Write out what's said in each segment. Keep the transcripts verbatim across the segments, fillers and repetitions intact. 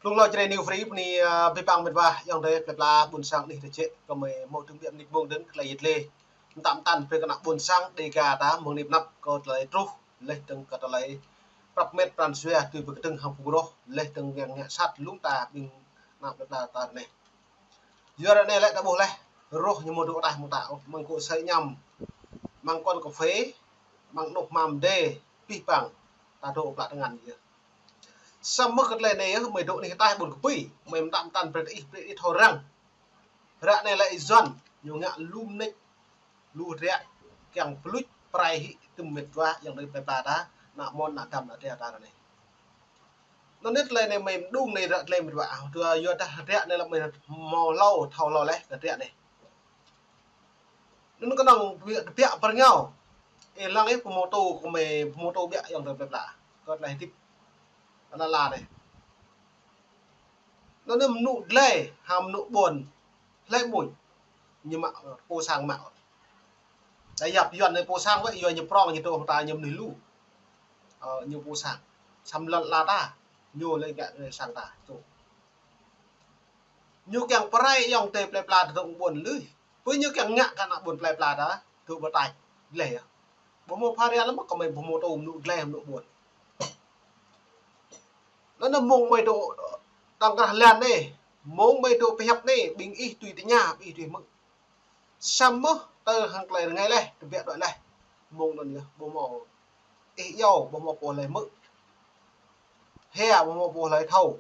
Hlung hlâo čơđai New Free, bơni, ơ, abih bang met wa, ayŏng adơi plơi pla ƀuôn sang anih tơčĕ, kơ mơi hmâo tơbiă mơnit mông dơ̆ng tơlơi yit lĕ. Mơtam mơtam brơi kơ ană ƀuôn sang Dega ta mơ̆ng anăp mơnit anăp kơ tơlơi truh, laih dơ̆ng kơ tơlơi prăp met pran jua tui pơkơdơ̆ng hăng phung roh, laih dơ̆ng yang ngă sat lŏm ta ƀing ană plơi pla ta ră anai. Yua ră anai lĕ ta ƀuh laih, roh ñu mơ̆ dŏ ataih mơta, mơ̆ng kô̆ sơi añăm, mơ̆ng kŏn kơphê, mơ̆ng anŏ hmam đê, abih bang, ta dŏ plă tơngan yơh. Samơ̆ kơ tơlơi anai yơh, mơi dŏ anih ataih ƀôn kơpui, mơi mơtam mơtam brơi ih, brơi ih thâo răng. Ră anai lĕ Yuan, ñu ngă lŏm nĕč, lu hơdră, kiăng pơluč, pơrai hĭ, tơm met wa, ayŏng adơi plơi pla ta, ană mơ̆n, ană dăm, ană tria ta ră anai. Anŭn yơh tơlơi anai mơi mơđung anai ră tơlơi met wa, tui yua dah hơdră anai lĕ mơi hmâo hlâo, thâo hlâo laih kơ hơdră anai. Anŭn kơnơ̆ng biă, biă pơrơngao. Ih lăng ih pơmôtô kơ mơi pơmôtô biă ayŏng adơi plơi pla. Kơ tơlơi hơdip. Ană la anai. Anŭn yơh mơnŭ glai, hăng mơnŭ ƀôn. Hlơi mơ̆n. Ñu mă, pô sang mă. Ta yap Yuan anai pô sang wơ̆t, yua ñu prong ñu dŏ ta ñu mơnuih lu. Ơ, ñu pô sang. Samơ̆ lŏn la ta. Ñu lĕ gak sang ta. Tŭ. Ñu kiăng pơrai ayŏng adơi plơi pla dŏ ƀôn lui. Pơ ñu kiăng ngă kơ ană ƀôn plơi pla ta, dŏ ƀơi ataih, gleh yơh. Ƀu hmâo phara lăm kơ mơi ƀu hmâo tŭ mơnŭ gleh mơnŭ ƀôn. Anŭn anai mơ̆ng mơi dŏ tơ̆ng krah lan anai, mơ̆ng mơi dŏ pơhiăp anai, ƀing ih tui tơña, ƀing ih tui hmư̆. Samơ̆ tơ hăng tơlơi rơngai laih, tơbiă đuaĭ laih. Mơ̆ng anŭn yơh, ƀu hmâo ih iâu, ƀu hmâo pô hlơi hmư̆. Hia, ƀu hmâo pô hlơi thâo.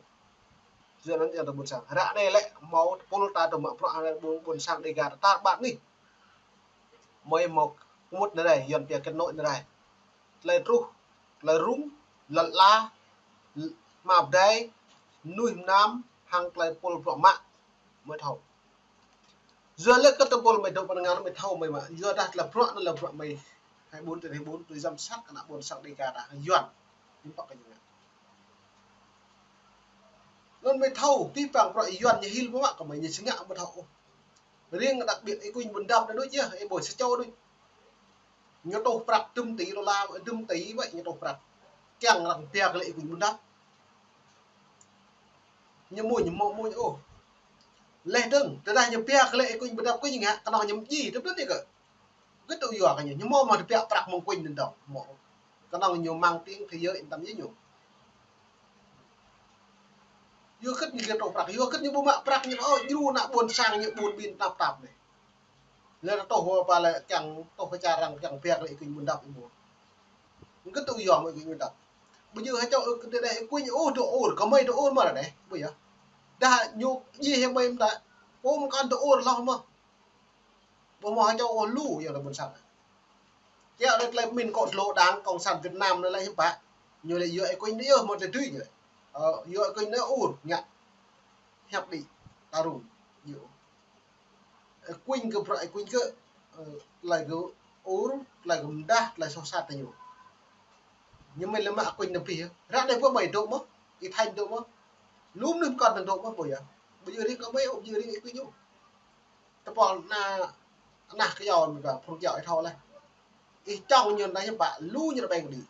Yua anŭn ayŏng adơi ƀuôn sang. Ră anai lĕ hmâo tơpul ta dŏ mă bruă anai ƀuôn, ƀuôn sang Dega ta tar ƀar anih. Mơi hmâo kơmŭt anai rai, Yuan pia kết nối anai rai. Tơlơi truh, tơlơi rŭng, lŏn la, hmao pơdai, mơnuih mơnam, hăng tơlơi tơpul bruă mă, mơi thâo. Yua lĕ kơ tơpul mơi dŏ pơ tơngan mơi thâo mơi mă. Yua dah tơlơi bruă anŭn lĕ bruă mơi hai bốn trên hai bốn tui giám sát kơ ană ƀuôn sang Dega ta hăng Yuan. Hiư̆m pă kơ ñu ngă. Anŭn mơi thâo, abih bang bruă Yuan ñu hil ƀu mă kơ mơi ñu či ngă ƀu thâo ôh. Riêng đặc biệt Y Quynh Bundap anŭn đôč yơh, Y Boi Sa Čô đôč. Ñu tuh prăk dŭm tỉ đô la, dŭm tỉ wơ̆t ñu tuh prăk. Kiăng arăng pia kơ lĕ Y Quynh Bundap. Ñu mŭñ, ñu hmâo mŭñ ôh. Laih dơ̆ng, tơdah ñu pia kơ lĕ Y Quynh Bundap kơ ñu ngă, kơnơ̆ng ñu mjĭ, tơpă anai kơ. Gơ̆t tŭ yua kơ ñu, ñu hmâo mă tơbiă prăk mơ̆ng Quynh anŭn dơ̆ng. Hmâo. Kơnơ̆ng ñu mang tiếng thế giới yên tâm yơh ñu. Yua gơ̆t ñu kiăng tuh prăk, yua gơ̆t ñu ƀu mă prăk ñu ôh, djru ană ƀuôn sang ñu ƀun ƀin tơnap tap anai. Lĕ tuh hua pă lĕ kiăng tuh pơčar arăng kiăng pia kơ lĕ Y Quynh Bundap Y Boi. Gơ̆t tŭ yua mơ̆ Y Quynh Bundap. Ƀu djơ̆ hơčâo ư kơ tơdơi Y Quynh ôh dŏ ur, kơ mơi dŏ ur mơ̆ ră anai, ƀu yơh. Dah ñu djai hĭ mơi mơta, pô mơkăn dŏ ur hloh mơ̆. Ƀu hmâo hơčâo ôh lu ayŏng adơi ƀuôn sang. Kiăng đôč tơlơi pơmĭn kơ tơlơi đảng Cộng sản Việt Nam anai lĕ hiư̆m pă. Ñu lĕ yua Y Quynh anai yơh hmâo tơlơi tui ñu lĕ. Ơ, yua Y Quynh anai ur ngă. Hiăp đĭ, ta rŭng. Yua. Y Quynh kơ bruă Y Quynh kơ, ơ, tơlơi kơ ur, tơlơi kơ mơdah, tơlơi soh sat tơ ñu. Ñu mơi lĕ mă Y Quynh anŭn pih yơh. Ră anai ƀu mơi dŏ mơ̆, Y Thanh dŏ mơ̆. Lu mơnuih mơkăn dŏ mơ̆ ƀu yơh. Ƀu djơ̆ riêng kơ mơi ôh, ƀu djơ̆ riêng Y Quynh ôh. Tơpul ană, ană kơ yua mơ̆ kơ phung kiaŏ ih thâo laih. Ih čŏng ñu anai hiư̆m pă, lu ñu anai ƀing đĭ.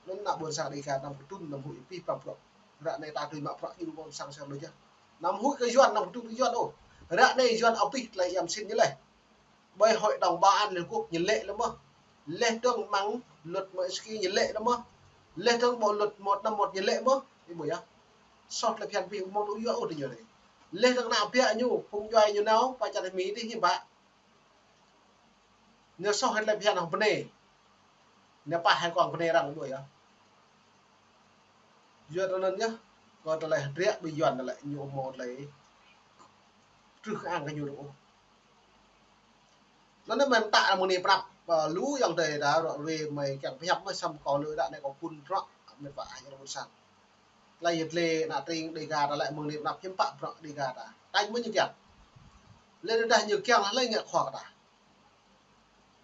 Anŭn ană ƀuôn sang Dega anăm kơtrŭn, anăm huĭ abih bang bruă. Ră anai ta tui mă bruă djru ƀôn sang sang đôč yơh. Anăm huĭ kơ Yuan, anăm kơtrŭn kơ Yuan ôh. Ră anai Yuan abih tơlơi iâu sin ñu laih. Ƀơi Hội đồng Bảo an Liên Hợp Quốc ñu lĕ lăm mơ̆. Laih dơ̆ng mơ̆ng luật Magnitsky ñu lĕ lăm mơ̆. Laih dơ̆ng bộ luật một năm một ñu lĕ mơ̆. Ih ƀuh yơh. Soh tơlơi phiăn pih hmâo tŭ yua ôh tơ ñu anai. Laih dơ̆ng ană biă ñu, phung djuai ñu nao, pơ čar Mi dih hiư̆m pă. Ñu soh hĭ tơlơi phiăn hăng bơnai. Ñu pah hĭ kông bơnai arăng ƀu yơh. Yua anŭn yơh, kơ tơlơi hơdră ƀing Yuan tơlơi ñu hmâo tơlơi truh kơ ang kơ ñu ôh. Anŭn anai mơi mơta mơ̆ng anai pơrăp, ơ, lu ayŏng adơi ta ră ruai mơi kiăng pơhiăp mơi săm kơ lu ră anai kơ phun ră, met wa ayŏng adơi ƀuôn sang. Tơlơi yit lĕ ană tring Dega ta lĕ mơ̆ng anai pơrăp hiư̆m pă bruă Dega ta. Tañ mơ̆ ñu kiăng. Lĕ tơdah ñu kiăng lĕ ngă khua kơ ta.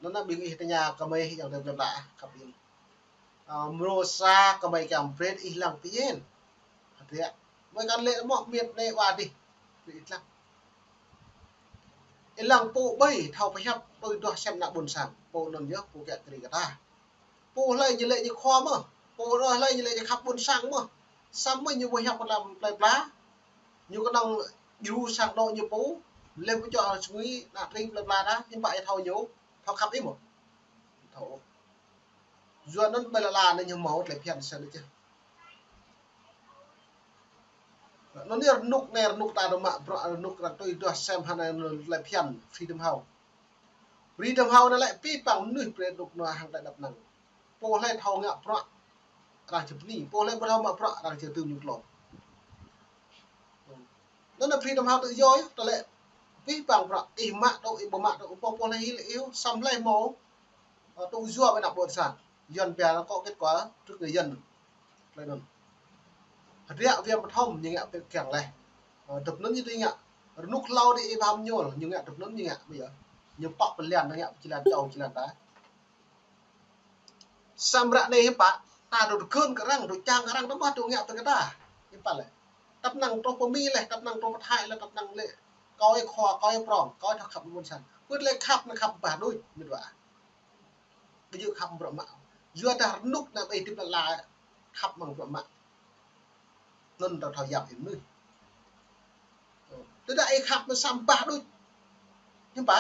Anŭn anai ƀing ih tơña kơ mơi ayŏng adơi plơi pla kăp ƀing. Ơ, mrô sa kơ mơi kiăng brơi ih lăng pơyên. Hơdră. Mơi kăn lĕ mơ̆ miêt anai wa dih. Brơi ih lăng. Ih lăng pô ƀai thâo pơhiăp tui duah sem ană ƀuôn sang. Pô anŭn yơh pô kiăng kri kơ ta. Pô hlơi ñu lĕ ñu khua mơ̆. Pô hlơi ñu lĕ ñu khăp ƀuôn sang mơ̆. Samơ̆ ñu ƀu hiăp kơ lăm plơi pla. Ñu kơnơ̆ng djru sang dŏ ñu pô. Lĕ ƀu čŏ sui, ană tring plơi pla ta, hiư̆m pă ih thâo ñu, thâo khăp ih mơ̆? Thâo. Yua anŭn ƀơi lŏn ala anai ñu hmâo tơlơi phiăn sĭt čih. Anŭn anai rơnŭk anai, rơnŭk ta dŏ mă bruă, rơnŭk arăng tui duah sem hơnai tơlơi phiăn Freedom House. Freedom House anai lĕ pih păng mơnuih brơi rơnŭk anŭn hăng tơlơi đăp năng. Pô hlơi thâo ngă bruă arăng či bơni, pô hlơi ƀu thâo mă bruă arăng či tưm ñu klon. Anŭn anai Freedom House tự do yơh, tơlơi pih păng bruă, ih mă tŭ, ih ƀu mă tŭ, pô pô hlơi hil ih, samơ̆ hlơi hmâo tŭ yua ƀơi anăp ƀôn sang. Yuan pia là có kết quả trước người dân. Tơlơi anŭn. Hơdră viêm bơthom ñu ngă pĕ kiăng laih. Ơ, tơp anŭn ñu tui ngă. Rơnŭk hlâo đĭ ih pơhăm ñu, ñu ngă tơp anŭn ñu ngă ƀơi yơh. Ñu pŏk pơlian, ñu ngă pơjơlan čô pơjơlan ta. Samơ̆ ră anai hiư̆m pă, ta dŏ tơgŭn kơ arăng, dŏ čang kơ arăng, tơmah dŏ ngă pơ kơ ta. Hiư̆m pă lĕ. Tăp năng truh pơ Mi laih, tăp năng truh pơ Thái laih, tăp năng lĕ. Kâo ih khua, kâo ih prong, kâo ih thâo khăp ƀôn sang. Pưt lĕ khăp, năng khăp ƀah đôč, mĭt wa. Ƀu djơ̆ khăp bruă mă. Yua dah rơnŭk anai ƀơi hơdip lŏn ala khăp mơ̆ng bruă mă. Anŭn ta thâo yap ih mơnuih. Tơdah ih khăp mơ̆ samơ̆ ƀah đôč. Hiư̆m pă.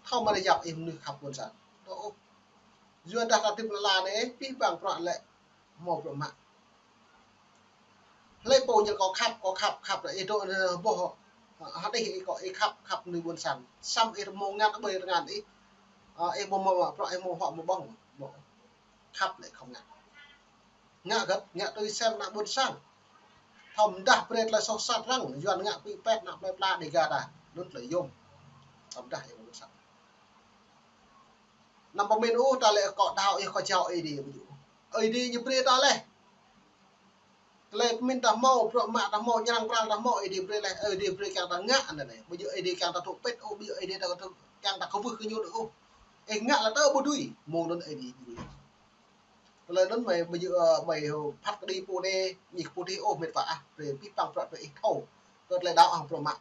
Thâo mơ̆ yap ih mơnuih khăp ƀôn sang. Tơ ôh. Yua dah ta hơdip lŏn ala anai, pih păng bruă lĕ hmâo bruă mă. Hlơi pô ñu kâo khăp, kâo khăp, khăp lĕ ih dŏ, ơ, boh, ơ, hơdih ih kâo, ih khăp, khăp mơnuih ƀôn sang. Samơ̆ ih hmâo ngăn ƀơi tơngan ih. Ơ, ih hmâo mă bruă, ih hmâo huă hmâo ƀơ̆ng. Khăp lĕ khŏm ngă. Ngă gơ̆t, ngă tui sem ană ƀôn sang. Thâo mơdah brơi tơlơi soh sat arăng, Yuan ngă pĭ pĕt ană plơi pla Dega ta. Anŭn tơlơi yôm. Thâo mơdah ih ƀôn sang. Anăm pơmĭn ôh, ta lĕ kâo đaŏ ih, kâo jao Ơi Adai ƀu djơ̆. Ơi Adai ñu brơi ta laih. Tơlơi pơmĭn ta hmâo, bruă mă ta hmâo, ñu arăng pral ta hmâo, Ơi Adai brơi laih, Ơi Adai brơi kiăng ta ngă anŭn anai. Ƀu djơ̆ Ơi Adai kiăng ta tŭ pĭt ôh, ƀu djơ̆ Ơi Adai ta tŭ kiăng ta kơwưh kơñun ôh. Ih ngă lĕ tơ ƀu dưi, mơ̆ng anŭn Ơi Adai dưi. Tơlơi anŭn mơi ƀu djơ̆, ơ, mơi phat kơđi pô anai, ñik pô adih ôh, mĭt wa ah, brơi pih păng bruă brơi ih thâo. Kơ tơlơi đaŏ hăng bruă mă.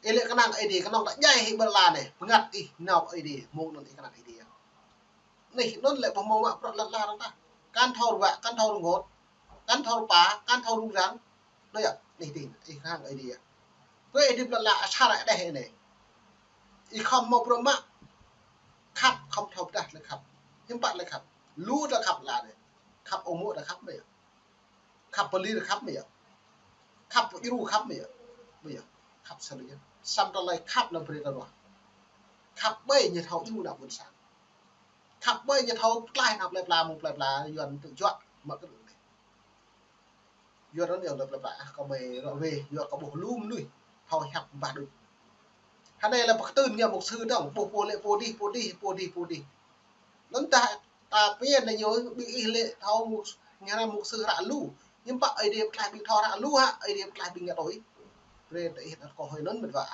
Ih lĕ kơnang Ơi Adai, kơnơ̆ng ta djai hĭ ƀơi lŏn anai, bơngăt ih nao Ơi Adai, mơ̆ng anŭn ih kơnang Ơi Adai. Anih anŭn lĕ ƀu hmâo mă bruă lŏn ala arăng ta. Kăn thâo ruă, kăn thâo rơngot, kăn thâo rơpa, kăn thâo rŭng răng. Anai yơh, anih dih, ih kơnang Ơi Adai yơh. Brơi ih hơdip lŏn ala asar ih đeh anai. Ih khŏm hmâo bruă mă. Khăp, khŏm thâo pơdah tơlơi khăp. Hiư̆m pă tơlơi khăp. Lu tơlơi khăp lŏn anai. Khăp ung mô̆ tơlơi khăp mơ̆ yơh. Khăp pơlir khăp mơ̆ yơh. Khăp pơdjru khăp mơ̆ yơh. Mơ̆ yơh. Khăp sơlơi yơh. Samơ̆ tơlơi khăp anŭn brơi ta ruah. Khăp ƀơi ñu thâo djru ană ƀôn sang. Khăp ƀơi ñu thâo pơklaih ană plơi pla mơ̆ng plơi pla Yuan tŭ juă mă kơ anai. Yuan anŭn yơh ană plơi pla, ah, kâo mơi ră ruai, yua kâo ƀuh lu mơnuih thâo hiăp ƀah đôč. Hơnai lĕ pơkơtưn ngă mục sư dơ̆ng, ƀuh pô lĕ pô adih, pô adih, pô adih, pô adih. Anŭn ta, ta pơmĭn anai ñu, ƀing ih lĕ thâo mục, ngă mục sư hră lu. Hiư̆m pă Ơi Adai pơklaih ƀing thâo hră lu hă, Ơi Adai pơklaih ƀing ngă tui. Brơi ta ih đăt kơ hơi anŭn mĭt wa.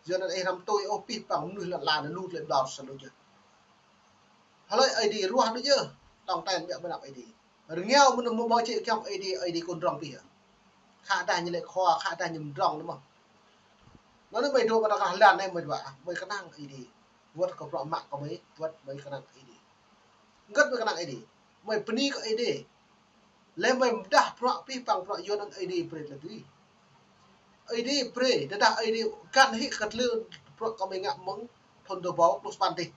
Yua anŭn ih răm tui ôh pih păng mơnuih lŏn ala anai lu tơlơi ƀlŏr sơlơi yơh. Hlơi Ơi Adai ruah đôč yơh, tong ten biă ƀơi anăp Ơi Adai. Rơngiao mơnuih hmâo ƀơi čư̆ kiăng Ơi Adai, Ơi Adai kơnơ̆ng rŏng pih yơh. Khă dah ñu lĕ khua, khă dah ñu mơdrŏng anŭn mơ̆n. Anŭn anai mơi dŏ ƀơi tơngan lŏn anai mơi dŏ, mơi kơnang Ơi Adai. Wơ̆t kơ bruă mă kơ mơi, wơ̆t mơi kơnang Ơi Adai. Hơget mơi kơnang Ơi Adai. Mơi bơni kơ Ơi Adai. Lĕ mơi pơdah bruă pih păng bruă Yuan anŭn Ơi Adai brơi tơlơi dưi. Ơi Adai brơi, tơdah Ơi Adai găn hĭ kơ tơlơi bruă kơ mơi ngă mơ̆ng thŭn dua ƀâo pluh sapăn dih.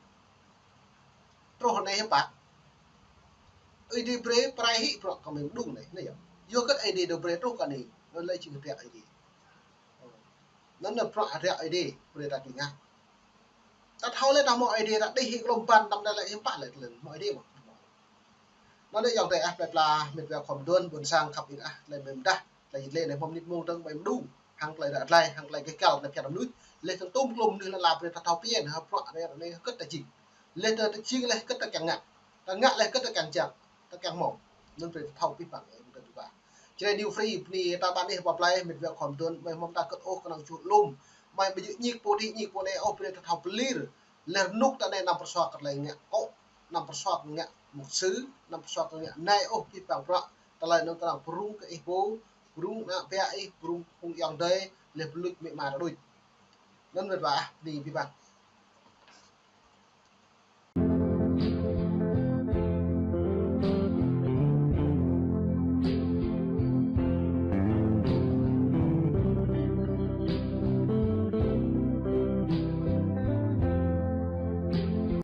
Truh anai hiư̆m pă. Ơi Adai brơi, pơrai hĭ bruă kơ mơi mơđung anai, anai yơh. Yua hơget Ơi Adai dŏ brơi truh kơ anai, anŭn lĕ jing hơdră Ơi Adai. Anŭn lĕ bruă hơdră Ơi Adai, brơi ta tui ngă. Ta thâo lĕ ta hmâo Ơi Adai, ta đih hĭ kơ lŏm ƀăn, tơdang ta lĕ hiư̆m pă lĕ tơlơi hmâo Ơi Adai mơ̆n. Anŭn lĕ ayŏng adơi ah, plơi pla, mĭt wa khŏm đuaĭ, ƀôn sang khăp ih ah, tơlơi mơ̆n dah, tơlơi djơ̆ lĕ anai hmâo mơnit mông dơ̆ng, mơi mơđung, hăng tơlơi ră glai, hăng tơlơi gêh gal, anai phiăn mơnuih, lĕ tơm tôm klŏm mơnuih lăn la brơi ta thâo pơmĭn, hă bruă anai, anai, hơget ta jing. Lĕ ta, ta jing lĕ hơget ta kiăng ngă. Ta ngă lĕ hơget ta kiăng jing, ta kiăng hmâo. Anŭn brơi ta thâo pih păng, ơ, mơ̆ng ta tui wa. Čơđai New Free, bơni ta ƀăn ih pơ plơi, mĭt wa khŏm đuaĭ, mơi hmâo ta kơ̆t ôh kơnơ̆ng čuh lŏm. Mơi ƀu djơ̆ ñik pô adih, ñik pô anai ôh, brơi ta thâo pơlir. Lĕ rơnŭk ta anai anăm pơsua kơ tơlơi ngă akŏ, anăm pơsua kơ ngă mục sư, anăm pơsua kơ ngă anai ôh pih păng bruă. Tơlơi anŭn kơnơ̆ng pơrŭng kơ ih pô, pơrŭng ană bă ih, pơrŭng phung ayŏng adơi, lĕ pơluč amĭ ama ta đôč. Anŭn mĭt wa ah, bơni pih păng.